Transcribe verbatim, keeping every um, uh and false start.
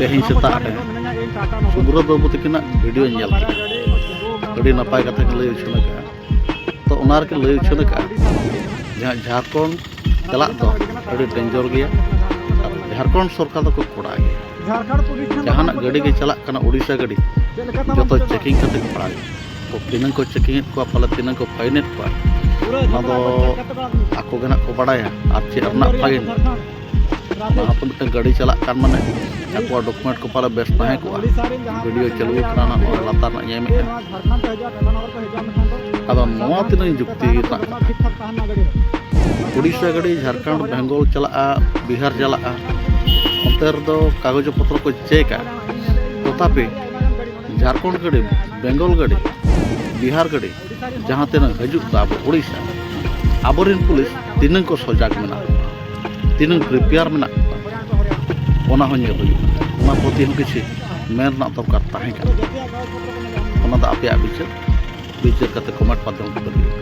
ᱛᱮᱦᱮᱧ ᱥᱮᱛᱟᱜ ᱨᱮ ᱥᱩᱵᱨᱚᱛ ᱵᱟᱹᱵᱩ ᱛᱟᱹᱠᱤᱱᱟᱜ ᱵᱷᱤᱰᱤᱭᱳᱧ ᱧᱮᱞ ᱠᱮᱫᱟ᱾ ᱟᱹᱰᱤ ᱱᱟᱯᱟᱭ ᱠᱟᱛᱷᱟ ᱠᱤᱱ ᱞᱟᱹᱭ ᱩᱪᱷᱟᱹᱱ ᱟᱠᱟᱫᱼᱟ᱾ ᱛᱚ ᱚᱱᱟ ᱨᱮᱠᱤᱱ ᱞᱟᱹᱭ ᱩᱪᱷᱟᱹᱱ ᱟᱠᱟᱫᱼᱟ, ᱡᱟᱦᱟᱸ ᱡᱷᱟᱲᱠᱷᱚᱸᱰ ᱪᱟᱞᱟᱜ ᱫᱚ ᱟᱹᱰᱤ ᱰᱮᱧᱡᱚᱨ ᱜᱮᱭᱟ᱾ ᱟᱨ ᱡᱷᱟᱲᱠᱷᱚᱸᱰ ᱥᱚᱨᱠᱟᱨ ᱫᱚᱠᱚ ᱠᱚᱲᱟ ᱜᱮᱭᱟ᱾ ᱡᱟᱦᱟᱱᱟᱜ ᱜᱟᱹᱰᱤ ᱜᱮ ᱪᱟᱞᱟᱜ ᱠᱟᱱᱟ ᱳᱰᱤᱥᱟ ᱜᱟᱹᱰᱤ, ᱡᱚᱛᱚ ᱪᱮᱠᱤᱝ ᱠᱟᱛᱮ ᱠᱚ ᱯᱟᱲᱟᱣ ᱜᱮᱭᱟ᱾ ᱛᱚ ᱛᱤᱱᱟᱹᱝ ᱠᱚ ᱪᱮᱠᱤᱝ ᱮᱫ ᱠᱚᱣᱟ, ᱯᱟᱞᱮ ᱛᱤᱱᱟᱹᱝ ᱠᱚ ᱯᱷᱟᱭᱤᱱ ᱮᱫ ᱠᱚᱣᱟ, ᱚᱱᱟ ᱫᱚ ᱟᱠᱚ ᱜᱮ ᱱᱟᱜ ᱠᱚ ᱵᱟᱲᱟᱭᱟ᱾ ᱟᱨ ᱪᱮᱫ ᱨᱮᱱᱟᱜ ᱯᱷᱟᱭᱤᱱ, ᱚᱱᱟ ᱦᱚᱸᱛᱚ ᱢᱤᱫᱴᱟᱝ ᱜᱟᱹᱰᱤ ᱪᱟᱞᱟᱜ ᱠᱟᱱ ᱢᱟᱱᱮ ᱟᱠᱚᱣᱟᱜ ᱰᱚᱠᱩᱢᱮᱱᱴ ᱠᱚ ᱯᱟᱞᱮ ᱵᱮᱥ ᱛᱟᱦᱮᱸ ᱠᱚᱜᱼᱟ᱾ ᱵᱷᱤᱰᱤᱭᱳ ᱪᱟᱹᱞᱩ ᱟᱠᱟᱱᱟ, ᱱᱚᱜᱼᱚᱭ ᱞᱟᱛᱟᱨ ᱨᱮᱱᱟᱜ ᱧᱮᱞ ᱢᱮᱫᱼᱟ᱾ ᱟᱫᱚ ᱱᱚᱣᱟ ᱛᱤᱱᱟᱹᱝ ᱡᱩᱠᱛᱤ ᱨᱮᱱᱟᱜ ᱠᱟᱛᱷᱟ? ᱳᱰᱤᱥᱟ ᱜᱟᱹᱰᱤ ᱡᱷᱟᱲᱠᱷᱚᱸᱰ ᱵᱮᱝᱜᱚᱞ ᱪᱟᱞᱟᱜᱼᱟ, ᱵᱤᱦᱟᱨ ᱪᱟᱞᱟᱜᱼᱟ, ᱚᱱᱛᱮ ᱨᱮᱫᱚ ᱠᱟᱜᱚᱡᱽ ᱯᱚᱛᱨᱚ ᱠᱚ ᱪᱮᱠᱟ, ᱛᱚᱛᱷᱟᱯᱤ ᱡᱷᱟᱲᱠᱷᱚᱸᱰ ᱜᱟᱹᱰᱤ, ᱵᱮᱝᱜᱚᱞ ᱜᱟᱹᱰᱤ, ᱵᱤᱦᱟᱨ ᱜᱟᱹᱰᱤ ᱡᱟᱦᱟᱸ ᱛᱤᱱᱟᱹᱜ ᱦᱤᱡᱩᱜ ᱫᱚ ᱟᱵᱚ ᱳᱰᱤᱥᱟ, ᱟᱵᱚᱨᱮᱱ ᱯᱩᱞᱤᱥ ᱛᱤᱱᱟᱹᱝ ᱠᱚ ᱥᱚᱡᱟᱜᱽ ᱢᱮᱱᱟᱜ ᱠᱚᱣᱟ, ᱛᱤᱱᱟᱹᱝ ᱯᱨᱤᱯᱮᱭᱟᱨ ᱢᱮᱱᱟᱜ ᱠᱚᱣᱟ, ᱚᱱᱟ ᱦᱚᱸ ᱧᱮᱞ ᱦᱩᱭᱩᱜᱼᱟ᱾ ᱚᱱᱟ ᱯᱨᱚᱛᱤ ᱦᱚᱸ ᱠᱤᱪᱷᱩ ᱢᱮᱱ ᱨᱮᱱᱟᱜ ᱫᱚᱨᱠᱟᱨ ᱛᱟᱦᱮᱸ ᱠᱟᱱᱟ᱾ ᱚᱱᱟ ᱫᱚ ᱟᱯᱮᱭᱟᱜ ᱵᱤᱪᱟᱹᱨ, ᱵᱤᱪᱟᱹᱨ ᱠᱟᱛᱮ ᱠᱚᱢᱮᱱᱴ ᱢᱟᱫᱽᱫᱷᱚᱢ ᱛᱮ ᱵᱟᱹᱜᱤ᱾